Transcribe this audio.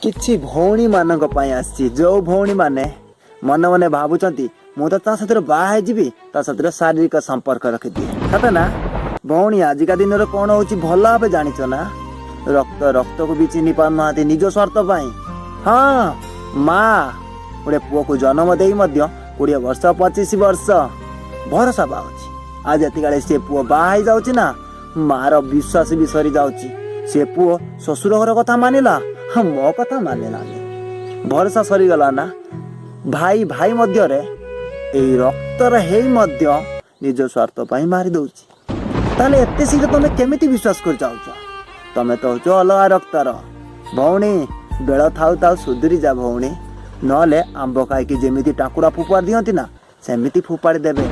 କିଛି ଭଉଣୀମାନଙ୍କ ପାଇଁ ଆସିଛି, ଯେଉଁ ଭଉଣୀମାନେ ମନେ ମନେ ଭାବୁଛନ୍ତି, ମୁଁ ତ ତା ସାଥିରେ ବାହା ହେଇଯିବି, ତା ସାଥିରେ ଶାରୀରିକ ସମ୍ପର୍କ ରଖିଦିଏ। ସତ ନା ଭଉଣୀ? ଆଜିକା ଦିନରେ କ'ଣ ହଉଛି ଭଲ ଭାବେ ଜାଣିଛ ନା? ରକ୍ତ ରକ୍ତକୁ ବି ଚିହ୍ନି ପାରୁନାହାନ୍ତି ନିଜ ସ୍ୱାର୍ଥ ପାଇଁ। ହଁ, ମା ଗୋଟେ ପୁଅକୁ ଜନ୍ମ ଦେଇ ମଧ୍ୟ 20 ବର୍ଷ, 25 ବର୍ଷ ଭରସା ପାଉଛି। ଆଉ ଯେତିକାଳେ ସେ ପୁଅ ବାହା ହେଇଯାଉଛି ନା, ମାର ବିଶ୍ୱାସ ବି ସରିଯାଉଛି। ସେ ପୁଅ ଶ୍ୱଶୁର ଘର କଥା ମାନିଲା, ହଁ, ମୋ କଥା ମାନିଲାନି। ଭରସା ସରିଗଲା ନା? ଭାଇ ଭାଇ ମଧ୍ୟରେ ଏଇ ରକ୍ତର ହେଇ ମଧ୍ୟ ନିଜ ସ୍ୱାର୍ଥ ପାଇଁ ମାରି ଦଉଛି। ତାହେଲେ ଏତେ ଶୀଘ୍ର ତମେ କେମିତି ବିଶ୍ୱାସ କରି ଯାଉଛ? ତମେ ତ ହଉଛ ଅଲଗା ରକ୍ତର। ଭଉଣୀ, ବେଳ ଥାଉ ଥାଉ ସୁଧୁରି ଯା ଭଉଣୀ, ନହେଲେ ଆମ୍ବ ଖାଇକି ଯେମିତି ଟାକୁଡ଼ା ଫୋପାଡ଼ି ଦିଅନ୍ତି ନା, ସେମିତି ଫୋପାଡ଼ି ଦେବେ।